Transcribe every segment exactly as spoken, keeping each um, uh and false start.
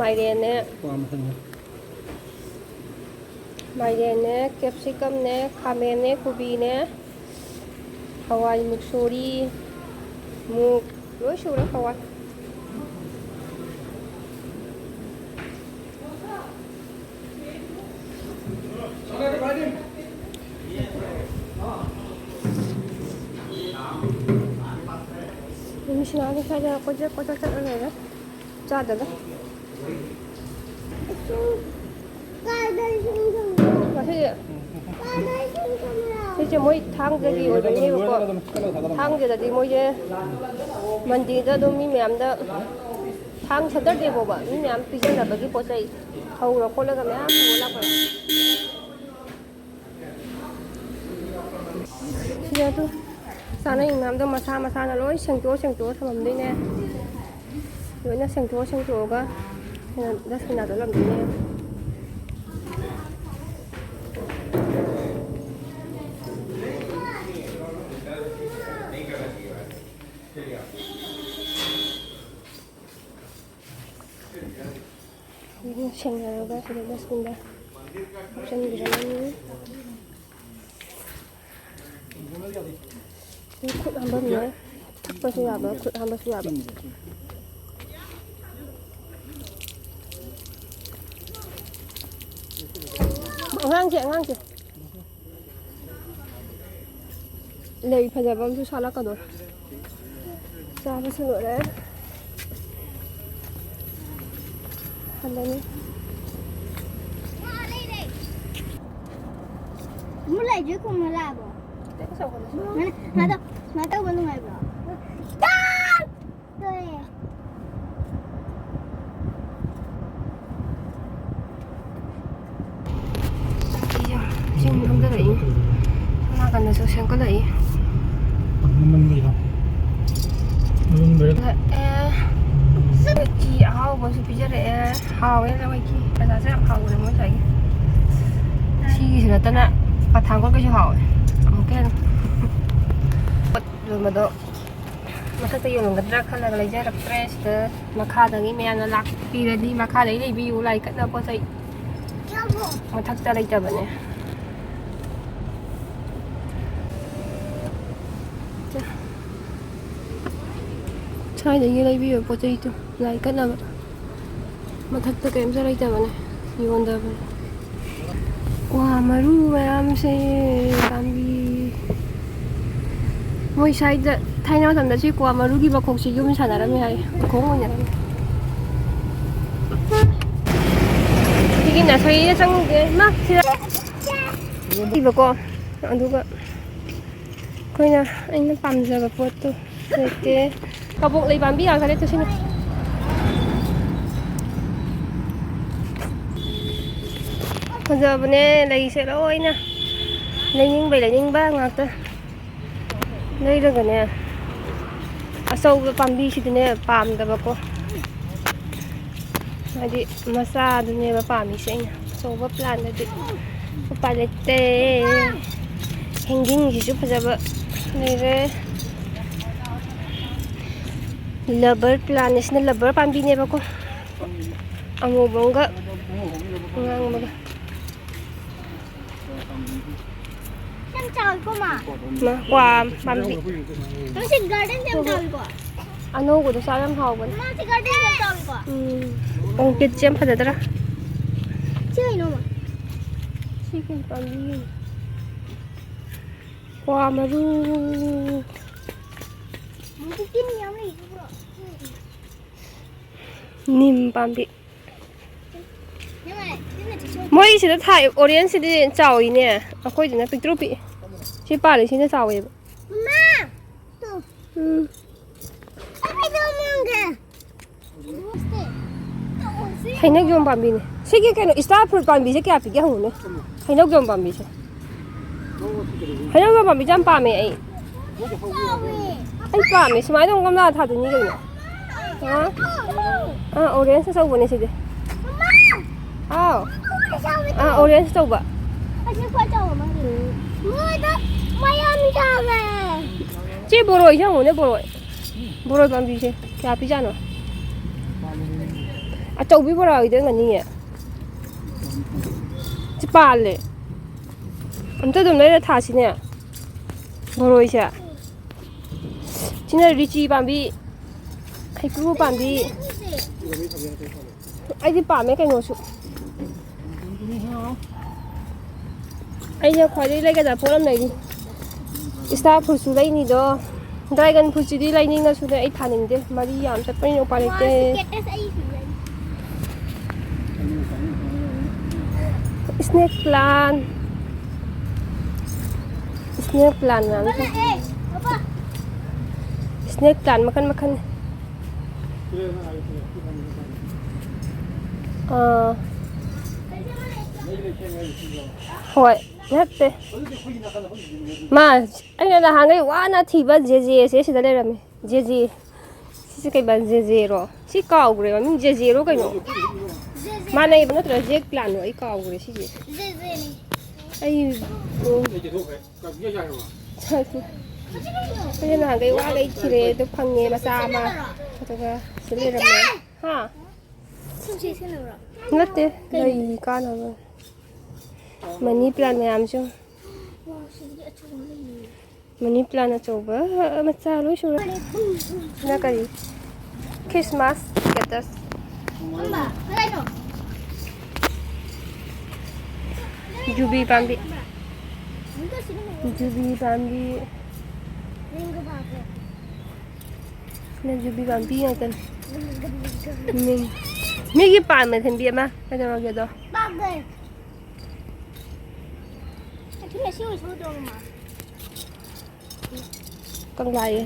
ꯃꯥꯏꯔꯦꯟꯅꯦ꯫ ꯃꯥꯏꯔꯦꯟꯅꯦ, ꯀꯦꯞꯁꯤꯀꯝꯅꯦ, ꯈꯥꯃꯦꯟꯅꯦ, ꯀꯣꯕꯤꯅꯦ, ꯍꯋꯥꯏ ꯃꯨꯛꯁꯣꯔꯤ, ꯃꯨꯛ, ꯂꯣꯏ ꯁꯨꯔꯦ ꯍꯋꯥꯏ꯫ ꯃꯤꯁꯤꯅꯥꯒꯤ ꯁ꯭ꯋꯥꯏꯗ ꯀꯣꯏꯆꯠ ꯀꯣꯏꯆꯠ ꯆꯠꯂ ꯂꯩꯔꯦ꯫ ꯆꯥꯗꯗ꯫ ꯉꯁꯤꯗꯤ ꯁꯤꯁꯦ ꯃꯣꯏ ꯊꯥꯡꯖꯒꯤ ꯑꯣꯏꯕꯅꯦꯕꯀꯣ꯫ ꯊꯥꯡꯖꯗꯗꯤ ꯃꯣꯏꯁꯦ ꯃꯟꯗꯦꯗ ꯑꯗꯨꯝ ꯃꯤ ꯃꯌꯥꯝꯗ, ꯊꯥꯡ ꯁꯇꯔꯗꯦ ꯐꯥꯎꯕ ꯃꯤ ꯃꯌꯥꯝ ꯄꯤꯖꯅꯕꯒꯤ ꯄꯣꯠ ꯆꯩ ꯍꯧꯔ ꯈꯣꯠꯂꯒ ꯃꯌꯥꯝ ꯄꯨꯔ ꯂꯥꯛꯄꯅꯦ꯫ ꯁꯤꯗ ꯑꯗꯨ ꯆꯥꯅꯩ ꯃꯌꯥꯝꯗꯣ ꯃꯁꯥ ꯃꯁꯥꯅ ꯂꯣꯏ ꯁꯦꯡꯇꯣꯛꯑ ꯁꯦꯡꯇꯣꯛꯑ ꯊꯝꯃꯝꯗꯣꯏꯅꯦ꯫ ꯂꯣꯏꯅ ꯁꯦꯡꯇꯣꯛꯑ ꯁꯦꯡꯇꯣꯛꯑꯒ ꯗꯁꯕꯤꯟꯗ ꯊꯝꯃꯝꯗꯣꯏꯅꯦ꯫ ꯁꯦꯡꯅꯔꯒ ꯁꯤꯗ ꯗꯁꯕꯤꯟꯗ ꯍꯥꯞꯆꯤꯟꯕꯤꯔꯝꯃꯅꯤ꯫ ꯈꯨꯠ ꯍꯥꯝꯐꯝꯅꯦ꯫ ꯊꯛꯄꯁꯨ ꯌꯥꯕ, ꯈꯨꯠ ꯍꯥꯝꯕꯁꯨ ꯌꯥꯕ꯫ ꯑꯉꯥꯡꯁꯦ, ꯑꯉꯥꯡꯁꯦ꯫ ꯂꯩ ꯐꯖꯕ ꯑꯃꯁꯨ ꯁꯥꯠꯂꯛꯀꯗꯧꯔꯦ꯫ ꯆꯥꯕꯁꯨ ꯂꯣꯏꯔꯦ꯫ ꯍꯜꯂꯅꯤ꯫ ꯃꯨ ꯂꯩꯗ꯭ꯔꯤ ꯈꯨꯝꯃ ꯂꯥꯛꯑꯕꯣ? ꯃꯥꯗꯣ ꯁꯨꯃꯥꯏꯅ ꯇꯧꯕ ꯅꯨꯡꯉꯥꯏꯕ꯭ꯔꯣ? ꯇꯥꯏ! ꯇꯥꯏꯌꯦ꯫ ꯆꯤꯡ ꯊꯧꯗꯔꯛꯏ꯫ ꯁꯣꯝ ꯅꯥꯀꯟꯗꯁꯨ ꯁꯦꯝꯒꯠꯂꯛꯏ꯫ ꯃꯃꯟꯒꯤꯔꯣ? ꯃꯃꯟꯒꯤꯔꯣ? ꯑꯦ, ꯎꯇꯤ ꯑꯍꯥꯎꯕꯁꯨ ꯄꯤꯖꯔꯛꯑꯦ꯫ ꯍꯥꯎꯋꯦ ꯃꯣꯏꯒꯤ ꯄꯩꯁꯥꯁꯦ ꯌꯥꯝ ꯍꯥꯎꯋꯦ ꯃꯣꯏ ꯁ꯭ꯋꯥꯏꯒꯤ꯫ ꯁꯤꯒꯤꯁꯨ ꯅꯠꯇꯅ ꯄꯊꯥꯡ ꯀꯣꯠ ꯀꯩꯁꯨ ꯍꯥꯎꯋꯦ꯫ ꯑꯃꯨꯛꯀ ꯍꯦꯟꯅ ꯄꯣꯠ ꯌꯣꯟꯕꯗꯣ ꯃꯊꯛꯇ ꯌꯣꯟꯒꯗ꯭ꯔꯥ ꯈꯜꯂꯒ ꯂꯩꯖꯔꯛꯇ꯭ꯔꯦ꯫ ꯁꯤꯗ ꯃꯈꯥꯗꯒꯤ ꯃꯌꯥꯝꯅ ꯂꯥꯛꯄꯤꯔꯗꯤ ꯃꯈꯥꯗꯒꯤ ꯂꯩꯕꯤꯌꯨ, ꯂꯥꯏ ꯀꯠꯅꯕ ꯄꯣꯠ ꯆꯩ꯫ ꯃꯊꯛꯇ ꯂꯩꯇꯕꯅꯦ꯫ ꯁ꯭ꯋꯥꯏꯗꯒꯤ ꯂꯩꯕꯤꯌꯨ ꯄꯣꯠ ꯆꯩꯗꯣ, ꯂꯥꯏ ꯀꯠꯅꯕ꯫ ꯃꯊꯛꯇ ꯀꯔꯤꯝꯇ ꯂꯩꯇꯕꯅꯦ, ꯌꯣꯟꯗꯕꯅꯦ꯫ ꯀ꯭ꯋꯥ ꯃꯔꯨ ꯃꯌꯥꯝꯁꯦ, ꯄꯥꯝꯕꯤ꯫ ꯃꯣꯏ ꯁ꯭ꯋꯥꯏꯗ ꯊꯥꯏꯅ ꯃꯇꯝꯗ ꯁꯤ ꯀ꯭ꯋꯥ ꯃꯔꯨꯒꯤ ꯃꯈꯣꯛꯁꯤ ꯌꯨꯝ ꯁꯥꯟꯅꯔꯝꯃꯦ ꯍꯥꯏ, ꯎꯈꯣꯡ ꯑꯣꯏꯅꯔꯝꯃꯦ꯫ ꯁꯤꯒꯤ ꯅꯁꯔꯤꯗ ꯆꯪꯉꯨꯒꯦ꯫ ꯏꯃꯥ, ꯁꯤꯗ ꯏꯕꯀꯣ꯫ ꯑꯗꯨꯒ ꯑꯩꯈꯣꯏꯅ, ꯑꯩꯅ ꯄꯥꯝꯖꯕ ꯄꯣꯠꯇꯣ ꯂꯩꯇꯦ꯫ ꯀꯕꯣꯛ ꯂꯩ ꯄꯥꯝꯕꯤ ꯉꯥꯛꯇꯅꯦ ꯇꯨꯁꯤꯅ꯫ ꯐꯖꯕꯅꯦ ꯂꯩꯁꯦ ꯂꯣꯏꯅ꯫ ꯂꯩꯅꯤꯡꯕꯩ ꯂꯩꯅꯤꯡꯕ ꯉꯥꯛꯇ꯫ ꯂꯩꯔꯒꯅꯦ, ꯑꯆꯧꯕ ꯄꯥꯝꯕꯤꯁꯤꯗꯤꯅꯦ ꯄꯥꯝꯗꯕꯀꯣ꯫ ꯍꯥꯏꯗꯤ ꯃꯆꯥꯗꯨꯅꯦꯕ ꯄꯥꯝꯃꯤꯁꯦ ꯑꯩꯅ꯫ ꯑꯆꯧꯕ ꯄ꯭ꯂꯥꯟꯗꯗꯤ ꯎꯄꯥꯏ ꯂꯩꯇꯦ꯫ ꯍꯦꯡꯒꯤꯡꯁꯤꯁꯨ ꯐꯖꯕ ꯂꯩꯔꯦ꯫ ꯂꯕꯔ ꯄ꯭ꯂꯥꯟ ꯑꯁꯤꯅ ꯂꯕꯔ ꯄꯥꯝꯕꯤꯅꯦꯕꯀꯣ꯫ ꯑꯉꯧꯕ ꯑꯃꯒ ꯑꯉꯥꯡꯕꯒ꯫ ꯌꯥꯝ ꯆꯥꯎꯏꯀꯣ, ꯃꯥ? ꯃꯥ, ꯀ꯭ꯋꯥ ꯄꯥꯝꯕꯤ꯫ ꯅꯣꯏ ꯁꯤ ꯒꯥꯔꯗꯦꯟꯁꯦ ꯌꯥꯝ ꯆꯥꯎꯏꯀꯣ? ꯑꯅꯧꯕꯗꯣ ꯆꯥꯕ ꯌꯥꯝ ꯍꯥꯎꯕꯅꯦ꯫ ꯃꯥ ꯁꯤ ꯒꯥꯔꯗꯦꯟꯁꯦ ꯌꯥꯝ ꯆꯥꯎꯏꯀꯣ? ꯎꯝ꯫ ꯑꯣꯔꯀꯤꯠꯁꯦ ꯌꯥꯝ ꯐꯖꯗ꯭ꯔꯥ? ꯁꯤ ꯀꯩꯅꯣ, ꯃꯥ? ꯁꯤ ꯀꯩ ꯄꯥꯝꯕꯤ? ꯀ꯭ꯋꯥ ꯃꯔꯨ꯫ ꯃꯁꯤ ꯇꯤꯟ ꯌꯥꯝ ꯂꯩꯀꯣ꯫ ꯅꯤꯝ ꯄꯥꯝꯕꯤ꯫ ꯃꯣꯏꯁꯤꯗ ꯊꯥꯏ ꯑꯣꯔꯦꯟꯖꯁꯤꯗꯤ ꯆꯥꯎꯏꯅꯦ, ꯑꯩꯈꯣꯏꯗꯨꯅ ꯄꯤꯛꯇ꯭ꯔꯨ ꯄꯤꯛꯏ꯫ ꯁꯤ ꯄꯥꯜꯂꯤꯁꯤꯅ ꯆꯥꯎꯋꯦꯕ꯫ ꯃꯃꯥ! ꯇꯨ꯫ ꯎꯝ꯫ ꯑꯩ ꯀꯩꯗꯧ ꯃꯥꯟꯒꯦ? ꯍꯩꯅꯧ ꯌꯣꯟ ꯄꯥꯝꯕꯤꯅꯦ꯫ ꯁꯤꯒꯤ ꯀꯩꯅꯣ, star fruit ꯄꯥꯝꯕꯤꯁꯦ ꯀꯌꯥ ꯄꯤꯒꯦ ꯍꯪꯉꯨꯅꯦ꯫ ꯍꯩꯅꯧ ꯌꯣꯟ ꯄꯥꯝꯕꯤꯁꯦ꯫ ꯍꯩꯅꯧ ꯌꯣꯟ ꯄꯥꯝꯕꯤꯁꯦ ꯌꯥꯝ ꯄꯥꯝꯃꯦ ꯑꯩ꯫ ꯑꯩ ꯄꯥꯝꯃꯦ꯫ ꯁꯨꯃꯥꯏꯅ ꯇꯧꯕ ꯒꯝꯂꯥ ꯊꯥꯗꯣꯏꯅꯤ ꯀꯩꯅꯣ꯫ ꯑꯥ? ꯑꯥ, ꯑꯣꯔꯦꯟꯖ ꯑꯆꯧꯕꯅꯦ ꯁꯤꯗꯤ꯫ ꯑꯥꯎ꯫ ꯑꯥ, ꯑꯣꯔꯦꯟꯖ ꯑꯆꯧꯕ꯫ ꯃꯣꯏꯗ ꯃꯌꯥꯝ ꯆꯥꯎꯔꯦ꯫ ꯁꯤ ꯕꯣꯔꯣꯏꯁꯦ ꯍꯪꯉꯨꯅꯦ, ꯕꯣꯔꯣꯏ꯫ ꯕꯣꯔꯣꯏ ꯄꯥꯝꯕꯤꯁꯦ ꯀꯌꯥ ꯄꯤꯖꯥꯠꯅꯣ? ꯑꯆꯧꯕꯤ ꯕꯣꯔꯥ ꯑꯣꯏꯗꯣꯏ ꯉꯥꯅꯤꯌꯦ꯫ ꯁꯤ ꯄꯥꯜꯂꯦ꯫ ꯑꯝꯇ ꯑꯗꯨꯝ ꯂꯩꯔ ꯊꯥꯁꯤꯅꯦ꯫ ꯕꯣꯔꯣꯏꯁꯦ꯫ ꯁꯤꯅ ꯔꯤꯆꯤ ꯄꯥꯝꯕꯤ, ꯍꯩꯀ꯭ꯔꯨ ꯄꯥꯝꯕꯤ꯫ ꯑꯩꯗꯤ ꯄꯥꯝꯃꯦ ꯀꯩꯅꯣꯁꯨ꯫ ꯑꯩꯅ ꯈ꯭ꯋꯥꯏꯗꯒꯤ ꯂꯩꯒꯗꯕ ꯄꯣꯠ ꯑꯃ ꯂꯩꯔꯤ꯫ ꯏꯁꯇꯥꯔ ꯐ꯭ꯔꯨꯠꯁꯨ ꯂꯩꯅꯤꯗꯣ꯫ ꯗ꯭ꯔꯥꯏꯒꯟ ꯐ꯭ꯔꯨꯠꯁꯤꯗꯤ ꯂꯩꯅꯤꯡꯉꯁꯨꯅꯦ ꯑꯩ ꯊꯥꯅꯤꯡꯗꯦ꯫ ꯃꯔꯤ ꯌꯥꯝ ꯆꯠꯄꯅꯤꯅ ꯎꯄꯥꯏ ꯂꯩꯇꯦ꯫ ꯏꯁꯅꯦꯛ ꯄ꯭ꯂꯥꯟ꯫ ꯏꯁꯅꯦꯛ ꯄ꯭ꯂꯥꯟ ꯃꯌꯥꯝ ꯂꯩ꯫ ꯏꯁꯅꯦꯛ ꯄ꯭ꯂꯥꯟ ꯃꯈꯜ ꯃꯈꯜ꯫ ꯑꯥ꯫ ꯍꯣꯏ꯫ ꯅꯠꯇꯦ꯫ ꯃꯥ, ꯑꯩꯅ ꯅꯍꯥꯟꯈꯩ ꯋꯥꯅ ꯊꯤꯕ ꯖꯦꯖꯦꯁꯦ ꯁꯤꯗ ꯂꯩꯔꯝꯃꯦ꯫ ꯖꯦꯖꯦ꯫ ꯁꯤꯁꯦ ꯀꯩꯕ? ꯖꯦꯖꯦꯔꯣ? ꯁꯤ ꯀꯥꯎꯈ꯭ꯔꯦ ꯃꯃꯤꯡ꯫ ꯖꯦꯖꯦꯔꯣ ꯀꯩꯅꯣ? ꯃꯥꯟꯅꯩꯕ ꯅꯠꯇ꯭ꯔꯥ? ꯖꯦꯛ ꯄ꯭ꯂꯥꯟꯗꯣ ꯑꯩ ꯀꯥꯎꯈ꯭ꯔꯦ ꯁꯤꯁꯦ꯫ ꯑꯩ, ꯑꯣ꯫ ꯑꯩꯁꯦ ꯅꯍꯥꯟꯈꯩ ꯋꯥꯈꯩ ꯊꯤꯔꯛꯑꯦ ꯑꯗꯣ ꯐꯪꯉꯦ ꯃꯆꯥ ꯑꯃ꯫ ꯑꯗꯨꯒ ꯁꯤ ꯂꯩꯔꯝꯃꯦ꯫ ꯍꯥ? ꯅꯠꯇꯦ꯫ ꯂꯩ ꯀꯥꯟꯅꯕ꯫ ꯃꯅꯤ ꯄ꯭ꯂꯥꯟ ꯃꯌꯥꯝꯁꯨ꯫ ꯃꯅꯤ ꯄ꯭ꯂꯥꯟ ꯑꯆꯧꯕ, ꯃꯆꯥ ꯂꯣꯏ ꯁꯨꯔꯦ꯫ ꯁꯤꯅ ꯀꯔꯤ? Christmas cactus. ꯖꯨꯕꯤ ꯄꯥꯝꯕꯤ꯫ ꯖꯨꯕꯤ ꯄꯥꯝꯕꯤ꯫ ꯁꯤꯅ ꯖꯨꯕꯤ ꯄꯥꯝꯕꯤ ꯉꯥꯛꯇꯅꯤ꯫ ꯃꯤ-, ꯃꯤꯒꯤ ꯄꯥꯝꯃꯦ ꯈꯟꯕꯤ ꯑꯃ ꯀꯩꯗꯧꯔꯒꯦꯗꯣ? ꯀꯪꯂꯥꯌꯦ꯫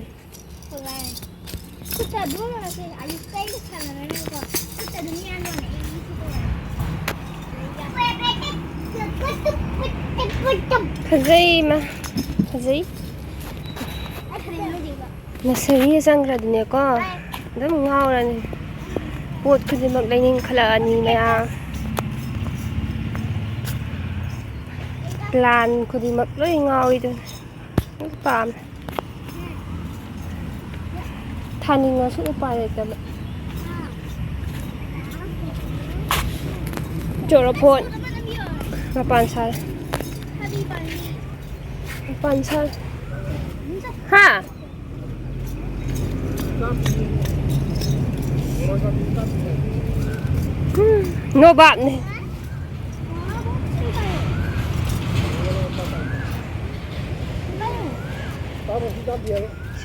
ꯈꯨꯠꯇ ꯑꯗꯨꯝ ꯁꯥꯟꯅꯔꯅꯤꯀꯣ꯫ ꯈꯨꯠꯇ ꯑꯗꯨꯝ ꯌꯥꯟꯕꯅꯦ꯫ ꯐꯖꯩ ꯃꯥ꯫ ꯐꯖꯩ꯫ ꯅꯁꯔꯤ ꯆꯪꯈ꯭ꯔꯗꯤꯅꯦꯀꯣ, ꯑꯗꯨꯝ ꯉꯥꯎꯔꯅꯤ꯫ ꯄꯣꯠ ꯈꯨꯗꯤꯡꯃꯛ ꯂꯩꯅꯤꯡꯈꯠꯂꯛꯑꯅꯤ ꯃꯌꯥꯝ꯫ ꯄ꯭ꯂꯥꯟ ꯈꯨꯗꯤꯡꯃꯛ ꯂꯣꯏ ꯉꯥꯎꯏꯗꯨꯅꯤ꯫ ꯂꯣꯏ ꯄꯥꯝꯃꯦ꯫ ꯊꯥꯅꯤꯡꯉꯁꯨ ꯎꯄꯥꯏ ꯂꯩꯇꯕ꯫ ꯆꯣꯔꯐꯣꯟ ꯃꯄꯥꯟ ꯁꯥꯔꯦ꯫ ꯃꯄꯥꯟ ꯁꯥꯔꯦ꯫ ꯍꯥ? ꯎꯝ, ꯅꯣꯕꯥꯞꯅꯦ꯫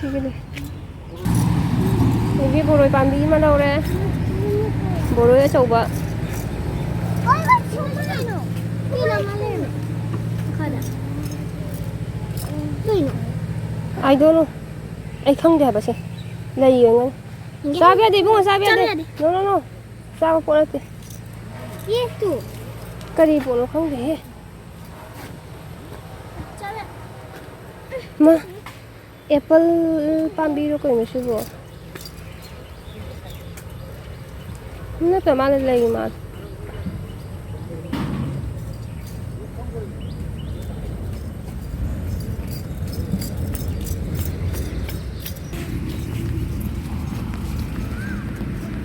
ꯁꯤꯒꯤꯅꯦ꯫ ꯑꯗꯒꯤ ꯕꯣꯔꯣꯏ ꯄꯥꯝꯕꯤ ꯑꯃ ꯂꯧꯔꯦ꯫ ꯕꯣꯔꯣꯏ ꯑꯆꯧꯕ꯫ ꯀꯩꯅꯣ? I don't know꯫ ꯑꯩ ꯈꯪꯗꯦ ꯍꯥꯏꯕꯁꯦ꯫ ꯂꯩ ꯑꯣꯏꯔꯝꯒꯅꯤ꯫ ꯆꯥꯕ ꯌꯥꯗꯦ ꯏꯕꯨꯡꯉꯣ, ꯆꯥꯕ ꯆꯥꯕ ꯌꯥꯗꯦ꯫ ꯌꯥꯗꯦ꯫ No, no, no꯫ ꯆꯥꯕ ꯄꯣꯠ ꯅꯠꯇꯦ꯫ ꯌꯦ, ꯇꯨ꯫ ꯀꯔꯤ ꯄꯣꯠꯅꯣ ꯈꯪꯗꯦꯍꯦ꯫ ꯆꯥꯕ ꯌꯥꯗꯦ꯫ ꯃꯥ꯫ ꯑꯦꯄꯜ ꯄꯥꯝꯕꯤꯔꯣ ꯀꯩꯅꯣ ꯁꯤꯕꯣ? ꯅꯠꯇ ꯃꯥꯜꯂꯦ, ꯂꯩ ꯃꯥꯜꯂꯦ꯫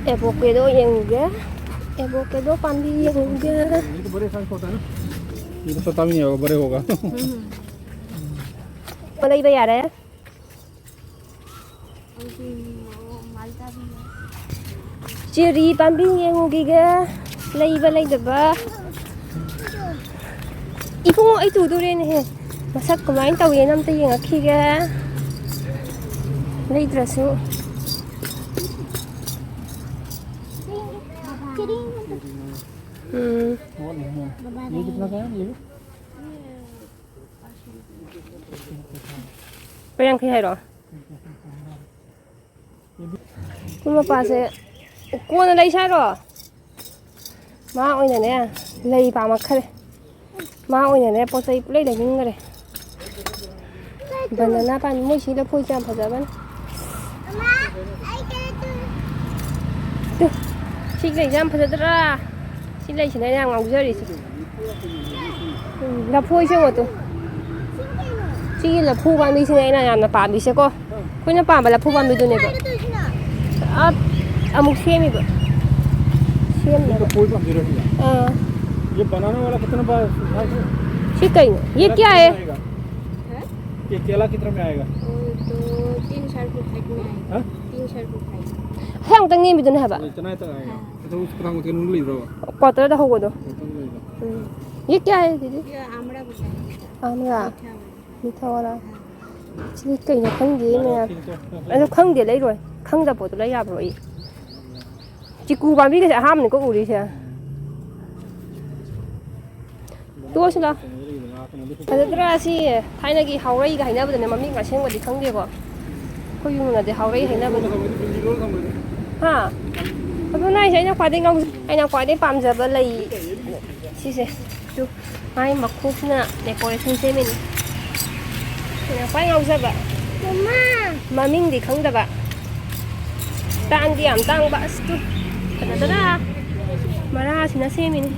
ꯑꯦꯕꯣꯀꯦꯗꯣ ꯌꯦꯡꯉꯨꯒꯦ꯫ ꯑꯦꯕꯣꯀꯦꯗꯣ ꯄꯥꯝꯕꯤ ꯌꯦꯡꯉꯨꯒꯦ꯫ ये तो बड़े साइज होता है ना। ये तो छोटा भी नहीं होगा, बड़े होगा। ꯎꯝ꯫ ꯂꯩꯕ ꯌꯥꯔꯦ꯫ ꯆꯦꯔꯤ ꯄꯥꯝꯕꯤ ꯌꯦꯡꯉꯨꯈꯤꯒꯦ꯫ ꯂꯩꯕ ꯂꯩꯗꯕ꯫ ꯏꯕꯨꯡꯉꯣ, ꯑꯩ ꯇꯨꯗꯣꯔꯦꯅꯦꯍꯦ꯫ ꯃꯁꯛ ꯀꯃꯥꯏꯅ ꯇꯧꯋꯦꯅ ꯑꯝꯇ ꯌꯦꯡꯉꯛꯈꯤꯒꯦ꯫ ꯂꯩꯗ꯭ꯔꯁꯨ꯫ ꯎꯝ꯫ ये कितना का है, ये? ꯂꯨꯄꯥ ꯌꯥꯡꯈꯩ ꯍꯥꯏꯔꯣ? ꯑꯩꯈꯣꯏ ꯃꯄꯥꯁꯦ ꯀꯣꯟꯅ ꯂꯩꯁꯦ ꯍꯥꯏꯔꯣ? ꯃꯥ ꯑꯣꯏꯅꯅꯦ, ꯂꯩ ꯄꯥꯝꯃꯛꯈ꯭ꯔꯦ꯫ ꯃꯥ ꯑꯣꯏꯅꯅꯦ, ꯄꯣꯠ ꯆꯩ ꯄꯨꯂꯩ ꯂꯩꯅꯤꯡꯈ꯭ꯔꯦ꯫ ꯕꯅꯥꯅꯥ ꯄꯥꯝꯃꯤ꯫ ꯃꯣꯏ ꯁꯤ ꯂꯐꯣꯏꯁꯦ ꯌꯥꯝ ꯐꯖꯕꯅꯤ꯫ ꯇꯨ, ꯁꯤ ꯂꯩꯁꯦ ꯌꯥꯝ ꯐꯖꯗ꯭ꯔꯥ? ꯁꯤ ꯂꯩꯁꯤꯅ ꯑꯩꯅ ꯌꯥꯝ ꯉꯥꯎꯖꯔꯤꯁꯦ꯫ ꯎꯝ, ꯂꯐꯣꯏꯁꯦ ꯌꯦꯡꯉꯣ ꯇꯨ꯫ ꯁꯤꯒꯤ ꯂꯐꯨ ꯄꯥꯝꯕꯤꯁꯤꯅꯦ ꯑꯩꯅ ꯌꯥꯝꯅ ꯄꯥꯝꯃꯤꯁꯦꯀꯣ꯫ ꯑꯩꯈꯣꯏꯅ ꯄꯥꯝꯕ ꯂꯐꯨ ꯄꯥꯝꯕꯤꯗꯨꯅꯦꯕ꯫ ꯑꯥ, ꯑꯃꯨꯛ ꯁꯦꯝꯃꯤꯕ꯫ ये तो ꯁꯦꯝꯅꯕ꯫ फूल का गिरा हुआ है। ꯑꯥ, ये बनाने वाला कितना बड़ा है? ꯁꯤ ꯀꯩꯅꯣ? ये क्या है? आएगा? ये केला कितना में आएगा? वो तो तीन चार फुट तक में आएगा। हाँ? तीन चार फुट हाइट। ꯍꯦꯛ ꯑꯃꯨꯛꯇꯪ ꯅꯦꯝꯕꯤꯗꯨꯅꯦ ꯍꯥꯏꯕ꯫ इतना ही तक आएगा। तो उसको हम उतने नहीं रहा। ꯀ꯭ꯋꯥꯇꯔꯗ ꯍꯧꯕꯗꯣ꯫ उतना नहीं रहा। ꯎꯝ꯫ ये क्या है, दीदी? ये आमड़ा बोलता है। आमला। मीठा वाला। मीठा वाला। ꯁꯤꯗꯤ ꯀꯩꯅꯣ ꯈꯪꯗꯦ ꯃꯌꯥꯝ꯫ ꯑꯗꯣ ꯈꯪꯗꯦ, ꯂꯩꯔꯣꯏ꯫ ꯈꯪꯗꯕ ꯄꯣꯠꯇꯣ ꯂꯩ ꯌꯥꯕ꯭ꯔꯣ ꯑꯩ? ꯆꯤꯀꯨ ꯄꯥꯝꯕꯤꯒꯁꯦ ꯑꯍꯥꯟꯕꯅꯤꯀꯣ ꯎꯔꯤꯁꯦ꯫ ꯇꯣꯛꯑꯁꯤ ꯂꯥꯎ꯫ ꯐꯖꯗ꯭ꯔꯥ ꯁꯤ? ꯊꯥꯏꯅꯒꯤ ꯍꯥꯎꯔꯩꯒ ꯍꯥꯏꯅꯕꯗꯨꯅꯦ, ꯃꯃꯤꯡ ꯑꯁꯦꯡꯕꯗꯤ ꯈꯪꯗꯦꯀꯣ꯫ ꯑꯩꯈꯣꯏ ꯌꯨꯝꯅꯗꯤ ꯍꯥꯎꯔꯩ ꯍꯥꯏꯅꯕꯅꯦ꯫ ꯍꯥ? ꯑꯗꯨꯅ ꯑꯩꯁꯦ ꯑꯩꯅ ꯈ꯭ꯋꯥꯏꯗꯩ ꯉꯥꯎ-, ꯑꯩꯅ ꯈ꯭ꯋꯥꯏꯗꯩ ꯄꯥꯝꯖꯕ ꯂꯩ ꯁꯤꯁꯦ꯫ ꯇꯨ, ꯃꯥꯏ ꯃꯈꯣꯛꯁꯤꯅ decoration ꯁꯦꯝꯃꯤꯅꯤ꯫ ꯑꯩꯅ ꯈ꯭ꯋꯥꯏ ꯉꯥꯎꯖꯕ꯫ ꯃꯃꯤꯡꯗꯤ ꯈꯪꯗꯕ꯫ ꯇꯥꯡꯗꯤ ꯌꯥꯝ ꯇꯥꯡꯕ꯫ ꯑꯁ ꯇꯨ, ꯐꯖꯗ꯭ꯔꯥ? ꯃꯔꯥꯁꯤꯅ ꯁꯦꯝꯃꯤꯅꯤ꯫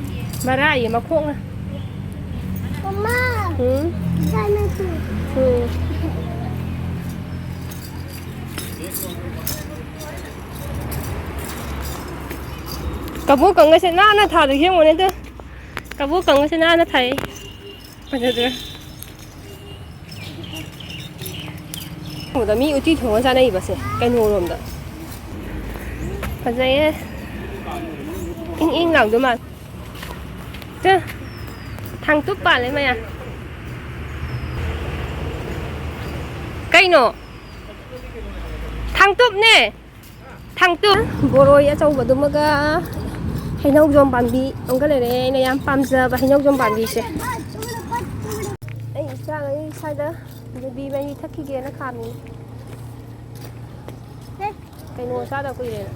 ꯃꯔꯥ ꯑꯌꯦ ꯃꯈꯣꯡꯅ꯫ ꯃꯃꯥ, ꯎꯝ꯫ ꯆꯥꯅꯁꯨ꯫ ꯎꯝ꯫ ꯀꯕꯣꯛ ꯀꯪꯒꯁꯦ ꯅꯥꯟꯅ ꯊꯥꯗꯣ ꯌꯦꯡꯉꯣꯅꯦ ꯑꯗꯨ꯫ ꯀꯕꯣꯛ ꯀꯪꯒꯁꯦ ꯅꯥꯟꯅ ꯊꯥꯏ꯫ ꯐꯖꯗ꯭ꯔꯥ? ꯎꯗ ꯃꯤ ꯎꯇꯤ ꯊꯣꯡꯉ ꯆꯥꯅꯩꯕꯁꯦ ꯀꯩꯅꯣꯔꯣꯝꯗ꯫ ꯐꯖꯩꯌꯦ꯫ ꯏꯪ ꯏꯪ ꯂꯥꯎꯗꯣꯏ ꯃꯥꯜꯂꯦ꯫ ꯇꯨ, ꯊꯥꯡꯇꯨꯞ ꯄꯥꯜꯂꯦ ꯃꯌꯥꯝ꯫ ꯀꯩꯅꯣ? ꯊꯥꯡꯇꯨꯞꯅꯦ꯫ ꯊꯥꯡꯇꯨꯞ꯫ ꯕꯣꯔꯣꯏ ꯑꯆꯧꯕꯗꯨꯃꯒ ꯍꯩꯅꯧꯖꯣꯝ ꯄꯥꯝꯕꯤ ꯑꯃꯒ ꯂꯩꯔꯦ꯫ ꯑꯩꯅ ꯌꯥꯝ ꯄꯥꯝꯖꯕ ꯍꯩꯅꯧꯖꯣꯝ ꯄꯥꯝꯕꯤꯁꯦ꯫ ꯑꯩ ꯏꯆꯥꯈꯩ ꯁ꯭ꯋꯥꯏꯗ ꯌꯨꯕꯤ ꯃꯍꯤ ꯊꯛꯈꯤꯒꯦꯅ ꯈꯥꯝꯃꯤ꯫ ꯀꯩꯅꯣ ꯆꯥꯗ ꯀꯨꯏꯔꯦꯅ꯫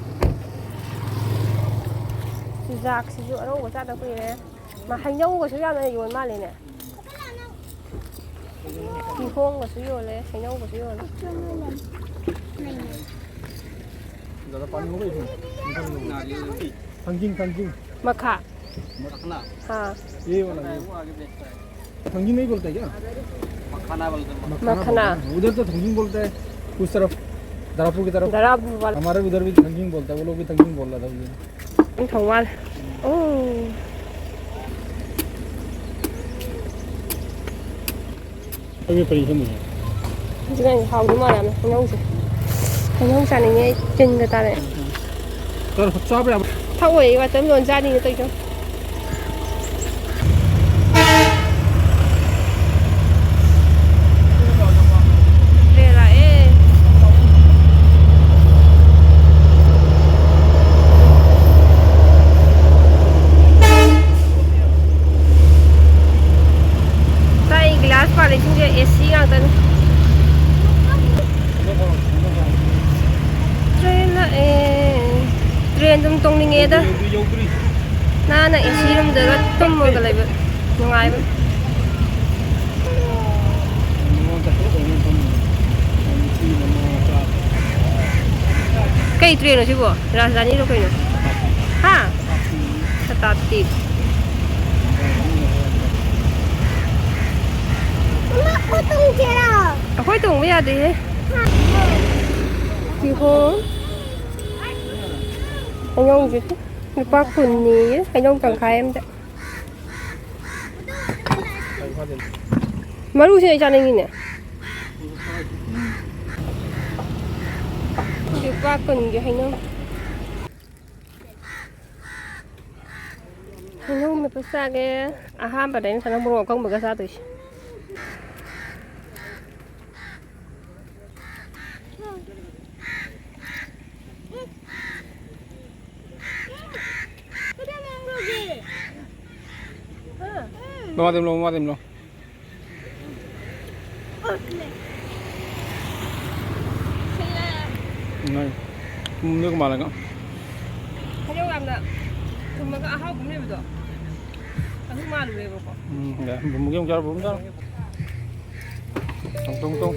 ꯆꯨꯖꯥꯛꯁꯤꯁꯨ ꯑꯅꯧꯕ ꯆꯥꯗ ꯀꯨꯏꯔꯦ꯫ ꯃꯥ ꯍꯩꯅꯧꯒꯁꯨ ꯌꯥꯝꯅ ꯌꯣꯟ ꯃꯥꯜꯂꯦꯅꯦ꯫ ꯀꯤꯍꯣꯝꯒꯁꯨ ꯌꯣꯜꯂꯦ, ꯍꯩꯅꯧꯒꯁꯨ ꯌꯣꯜꯂꯦ꯫ ज़्यादा पानी होगा इसमें? मीठा नहीं होगा। थंगिंग, थंगिंग। ꯃꯈꯥ꯫ मखना। ꯑꯥ꯫ ये वाला, ये। वो आगे बेचता है। थंगिंग नहीं बोलता है क्या? मखाना बोलते हैं। मखना। बोलते हैं। उधर तो थंगिंग बोलता है, उस तरफ। दारापुर की तरफ। दारापुर वाला। हमारे उधर भी थंगिंग बोलता है, वो लोग भी थंगिंग बोल रहा था उस दिन। ꯊꯧꯕꯥꯜ꯫ ꯑꯣ꯫ ꯑꯩꯒꯤ ꯀꯔꯤ ꯁꯦꯝꯃꯤꯅꯣ? ꯍꯧꯖꯤꯛꯀꯥꯟ ꯍꯥꯎꯗꯧ ꯃꯥꯜꯂꯦ ꯌꯥꯝꯅ ꯍꯩꯅꯧꯁꯦ꯫ ꯍꯩꯅꯧ ꯆꯥꯅꯤꯡꯉꯦ, ꯑꯩ ꯇꯤꯟꯒ ꯇꯥꯔꯛꯑꯦ꯫ ꯆꯥꯔꯣ, ꯆꯥꯕ ꯌꯥꯕ꯫ ꯊꯛꯑꯣꯏ, watermelon ꯆꯥꯅꯤꯡꯉꯦ ꯇꯧꯔꯤꯁꯦ꯫ ꯇ꯭ꯔꯦꯟ ꯂꯥꯛꯑꯦ꯫ ꯇꯥꯏ, glass ꯄꯥꯜꯂꯤꯁꯤꯡꯁꯦ AC ꯉꯥꯛꯇꯅꯤ꯫ ꯇ꯭ꯔꯦꯟ ꯂꯥꯛꯑꯦ꯫ ꯇ꯭ꯔꯦꯟ ꯑꯗꯨꯝ ꯇꯣꯡꯅꯤꯡꯉꯦꯗ꯫ ꯅꯥꯟꯅ AC roomꯗꯒ ꯇꯨꯝꯃꯒ ꯂꯩꯕ ꯅꯨꯡꯉꯥꯏꯕ꯫ ꯀꯩ ꯇ꯭ꯔꯦꯟꯅꯣ ꯁꯤꯕꯣ? ꯔꯥꯖꯙꯥꯅꯤꯔꯣ ꯀꯩꯅꯣ? ꯍꯥ? ꯁꯇꯥꯕꯗꯤ꯫ ꯑꯩꯈꯣꯏ ꯇꯣꯡꯕ ꯌꯥꯗꯦꯍꯦ꯫ ꯀꯤꯍꯣꯝ꯫ ꯍꯩꯅꯧꯁꯦ ꯂꯨꯄꯥ ꯀꯨꯟꯅꯤꯌꯦ, ꯍꯩꯅꯧ ꯇꯪꯈꯥꯏ ꯑꯝꯗ꯫ ꯃꯔꯨꯁꯦ ꯑꯩ ꯆꯥꯅꯤꯡꯉꯤꯅꯦ꯫ ꯂꯨꯄꯥ ꯀꯨꯟꯒꯤ ꯍꯩꯅꯧ꯫ ꯍꯩꯅꯧ ꯃꯦꯠꯄ ꯆꯥꯒꯦ꯫ ꯑꯍꯥꯟꯕꯗ ꯑꯩꯅ ꯉꯁꯥꯏꯅ ꯃꯣꯔꯣꯛ ꯑꯀꯪꯕꯒ ꯆꯥꯗꯣꯏꯁꯦ꯫ ꯃꯃꯥ ꯇꯦꯝꯂꯣ, ꯃꯃꯥ ꯇꯦꯝꯂꯣ꯫ ꯅꯣꯏ ꯊꯨꯝꯗꯣ ꯀꯃꯥꯏꯅ? ꯍꯩꯅꯧ ꯌꯥꯝꯅ ꯊꯨꯝꯃꯒ ꯑꯍꯥꯎꯕ ꯑꯃ ꯂꯩꯕꯗꯣ, ꯑꯗꯨ ꯃꯥꯜꯂꯨꯔꯦꯕꯀꯣ꯫ ꯎꯝ, ꯌꯥꯏ꯫ ꯕꯨꯝꯕꯨꯒꯤ ꯑꯃꯨꯛ ꯆꯥꯔꯣ, ꯕꯨꯝ ꯆꯥꯔꯣ꯫ ꯇꯣꯡ, ꯇꯣꯡ, ꯇꯣꯡ꯫